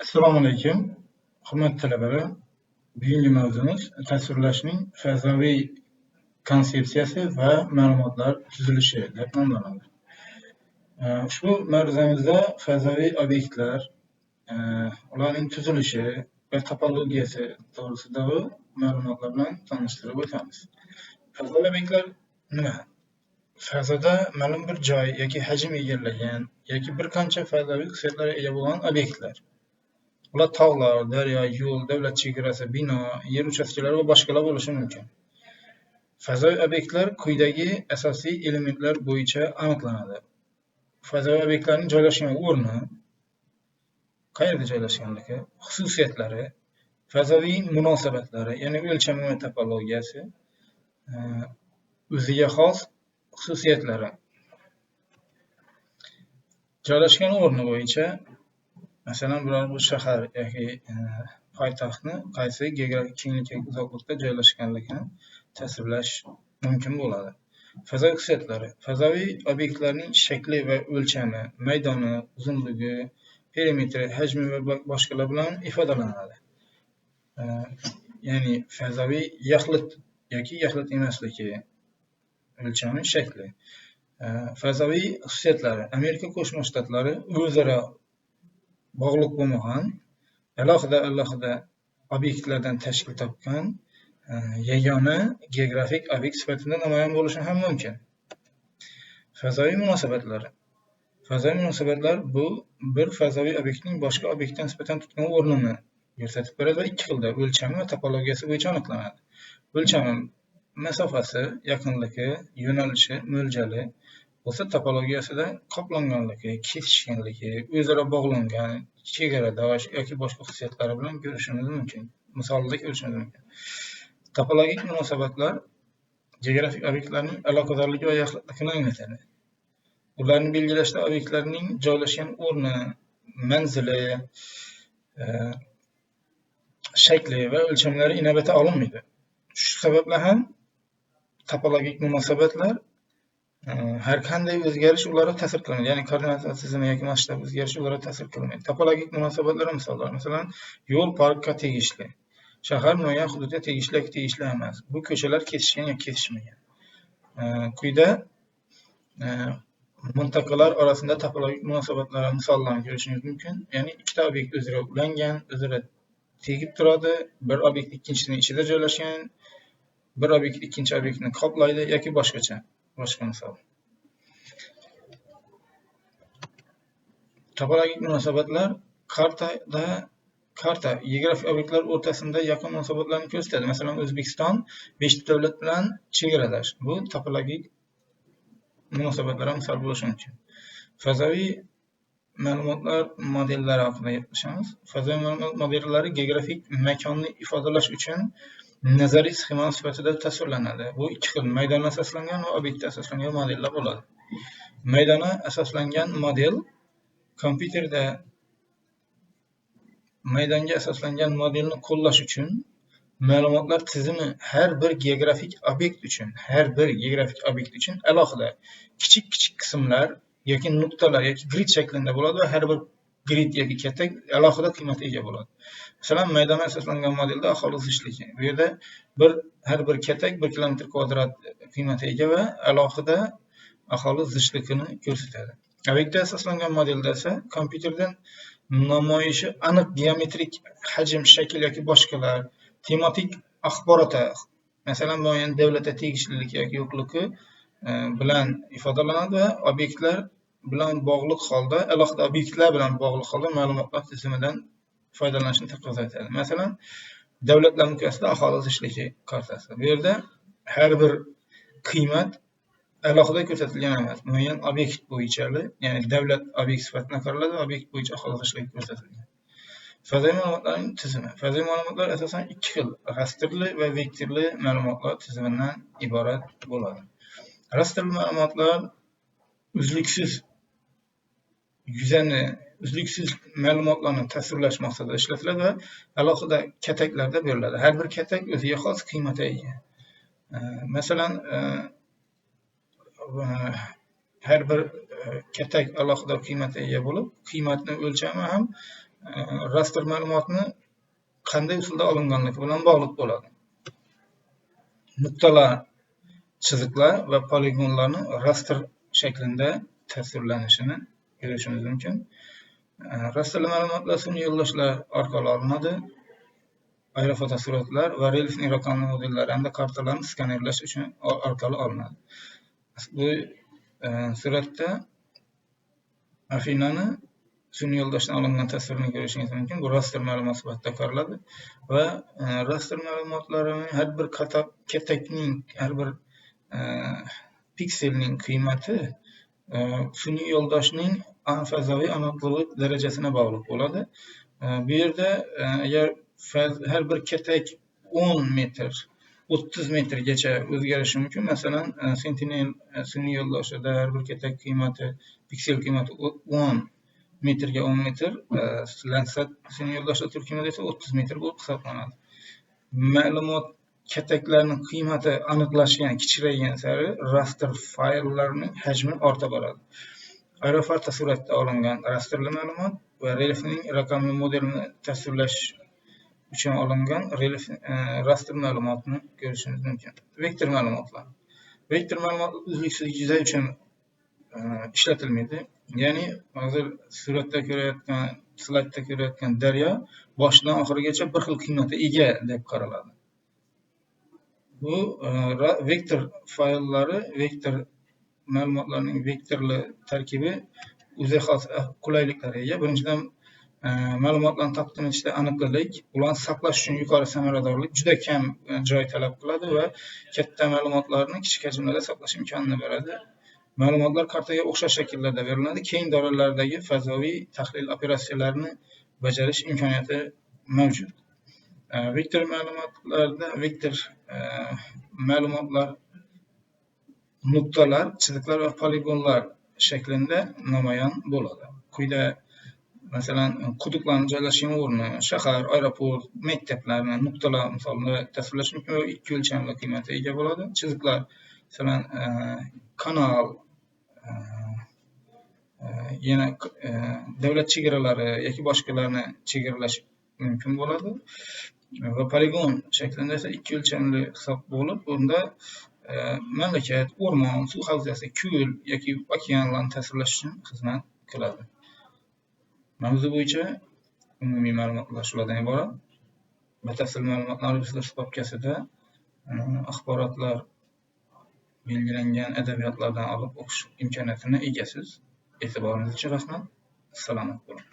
Assalomu alaykum, hurmatli talabalar. Bugungi mavzumiz tasvirlashning fazoviy konsepsiyasi va ma'lumotlar tuzilishi deb nomlanadi. Ushbu mavzumizda fazoviy obyektlar, ularning tuzilishi va topologiyasi to'g'risidagi ma'lumotlar bilan tanishtirib o'tamiz. Fazoviy obyektlar nima? Fazoda ma'lum bir joy yoki hajm egallagan yoki bir qancha fazoviy xususiyatlarga ega bo'lgan obyektlar. Ular tog'lar, daryo, yo'l, davlat chegarasi, bino, yer uchastkalari va boshqalar bo'lishi mumkin. Fazoviy obyektlar quyidagi asosiy elementlar bo'yicha aniqlanadi. Fazoviy obyektlarning joylashgan o'rni, qayerda joylashganligi, xususiyatlari, fazoviy munosabatlari, ya'ni o'lchami va topologiyasi, o'ziga xos xususiyatlari. Joylashgan o'rni bo'yicha, masalan, biror bir shahar yoki poytaxtni qaysi geografik kenglikka uzoqlikda joylashganligini tasvirlash mumkin bo'ladi. Fazoviy xususiyatlari. Fazoviy obyektlarning shakli va o'lchami, maydoni, uzunligi, perimetri, hajmi va boshqalar bilan ifodalanadi. Ya'ni fazoviy yaxlit yoki yaxlit emasligi, o'lchami, shakli. Fazoviy xususiyatlari. Amerika Qo'shma Shtatlari o'zaro bog'liq bo'lmagan, alohida obyektlardan tashkil topgan yagona geografik obyekt sifatida namoyon bo'lishi ham mumkin. Fazoviy munosabatlari. Fazoviy munosabatlar bu bir fazoviy obyektning boshqa obyektga nisbatan tutgan o'rnini ko'rsatib beradi va ikki xilda o'lchami va topologiyasi bo'yicha aniqlanadi. O'lchami masofasi, yaqinligi, yo'nalishi, mo'ljali bo'lsa, topologiyasida qoplanganligi, kesishganligi, o'zaro bog'langan, chegaradosh yoki boshqa xususiyatlari bilan ko'rishimiz mumkin. Misolida ko'rishimiz mumkin. Topologik munosabatlar geografik obyektlarning aloqadorligi va yaxlitligini anglatadi. Ularni belgilashda obyektlarning joylashgan o'rni, manzili, shakli va o'lchamlari inobatga olinmaydi. Shu sababli ham topologik munosabatlar har qanday o'zgarish ularga ta'sir qilmaydi. Ya'ni koordinat tizimi yoki masshtab o'zgarishi ularga ta'sir qilmaydi. Topologik munosabatlar misollar. Masalan, yo'l parkka tegishli. Shahar muayyan hududga tegishli yoki tegishli emas. Bu ko'chalar kesishgan yoki kesishmagan. Quyida mintaqalar orasida topologik munosabatlar misollarini ko'rishingiz mumkin. Ya'ni ikkita obyekt o'zaro ulangan, o'zaro tegib turadi, bir obyekt ikkinchisining ichida joylashgan, bir obyekt ikkinchi obyektni qoplaydi yoki boshqacha. Boshqa misol. Topologik munosabatlar karta geografik obyektlar o'rtasida yaqin munosabatlarni ko'rsatadi. Masalan, O'zbekiston 5 ta davlat bilan chegaradash. Bu topologik munosabatlarga misol bo'lishi mumkin. Fazoviy ma'lumotlar modellari haqida gaplashamiz. Fazoviy ma'lumot modellari geografik makonni ifodalash uchun nazariy sxema sifatida tasvirlanadi. Bu ikki xil maydonga asoslangan va obyektga asoslangan modellar bo'ladi. Maydonga asoslangan model kompyuterda maydonga asoslangan modelni qo'llash uchun ma'lumotlar tizimi har bir geografik obyekt uchun alohida kichik-kichik qismlar yoki nuqtalar yoki grid shaklida bo'ladi va har bir grid yoki katak alohida qiymatga ega bo'ladi. Masalan, maydonga asoslangan modelda aholi zichligi. Bu yerda har bir katak 1 kilometr kvadrat qiymatga ega va alohida aholi zichligini ko'rsatadi. Obyektga asoslangan modelda esa kompyuterdan namoyishi aniq geometrik hajm, shakl yoki boshqalar tematik axborot, masalan, muayyan davlatga tegishlilik yoki yo'qligi bilan ifodalanadi va obyektlar bilan bog'liq holda, alohida obyektlar bilan bog'liq holda ma'lumotlar tizimidan foydalanishni taqozo etadi. Masalan, davlatlar miqyosida aholi zichligi kartasi. Bu yerda har bir qiymat alohida ko'rsatilgan emas, muayyan obyekt bo'yicha, ya'ni davlat obyekt sifatida qaraladi va obyekt bo'yicha aholi zichligi ko'rsatilgan. Fazoviy ma'lumotlarning tizimi. Fazoviy ma'lumotlar asosan ikki xil rastrli va vektorli ma'lumotlar tizimidan iborat bo'ladi. Rastrli ma'lumotlar uzluksiz yuzani, uzluksiz ma'lumotlarni tasvirlash maqsadida ishlatiladi va alohida kataklarda beriladi. Har bir katak o'ziga xos qiymatga ega. Masalan, har bir katak alohida qiymatga ega bo'lib, qiymatni o'lchami ham Raster ma'lumotni qanday usulda olinganligi bilan bog'liq bo'ladi. Nuqtalar, chiziqlar va poligonlarni raster shaklida tasvirlanishini ko'rishimiz mumkin. Rasterli ma'lumotlar sun'iy yo'ldoshlar orqali olinadi. Aerofotosuratlar va relyefning raqamli modellari hamda kartalarni skanerlash uchun orqali olinadi. Bu suratda Afinani sun'iy yo'ldoshdan olingan tasvirini ko'rishingiz mumkin. Bu raster ma'lumot sifatida qaraladi va raster ma'lumotlarining har bir katakning, har bir pikselning qiymati sun'iy yo'ldoshning fazoviy aniqlik darajasina bog'liq bo'ladi. Bu yerda agar har bir katak 10 metr, 30 metrgacha o'zgarishi mumkin. Masalan, Sentinel sun'iy yo'ldoshida har bir katak qiymati, piksel qiymati 10 metrga 10 metr, Landsat sun'iy yo'ldoshlar turkumida esa 30 metr bo'lib hisoblanadi. Ma'lumot kataklarning qiymati aniqlashgan, kichraygan sari raster fayllarning hajmi orta boradi. Aerofotosuratda olingan rasterli ma'lumot va relyefning raqamli modelini tasvirlash uchun olingan relyef raster ma'lumotini ko'rishimiz mumkin. Vektor ma'lumotlar. Vektor ma'lumot uzluksiz yuza uchun ishlatilmaydi. Ya'ni hozir suratda ko'rayotgan, slaydda ko'rayotgan daryo boshidan oxirigacha bir xil qiymatga ega deb qaraladi. Bu vektor fayllari, vektor ma'lumotlarning vektorli tarkibi o'ziga xos qulayliklarga ega. Birinchidan, ma'lumotlarni taqdim etishda aniqlik, ularni saqlash uchun yuqori samaradorlik, juda kam joy talab qiladi va katta ma'lumotlarni kichik hajmlarda saqlash imkonini beradi. Ma'lumotlar kartaga o'xshash shakllarda beriladi. Keng doiralardagi fazoviy tahlil operatsiyalarini bajarish imkoniyati mavjud. Vektor ma'lumotlarda vektor ma'lumotlar nuqtalar, chiziqlar va poligonlar shaklida namoyon bo'ladi. Quyida masalan quduqlarning joylashgan o'rni, shahar, aeroport, maktablarni nuqtalar misolida tasvirlash mumkin va ikki o'lchamli qiymatga ega bo'ladi. Chiziqlar masalan kanal, yana davlat chegaralari yoki boshqalarni chegaralash mumkin bo'ladi. Va poligon shaklida esa ikki o'lchamli hisob bo'lib, unda mamlakat, o'rmon, suv havzasi, ko'l yoki okeanlarni tasvirlash uchun xizmat qiladi. Mavzu bo'yicha umumiy ma'lumotlar shulardan iborat. Batafsil ma'lumotlar resurs papkasida axborotlar belgilangan adabiyotlardan olib o'qish imkoniyatini egasiz. E'tiboringiz uchun rahmat. Salomat bo'ling.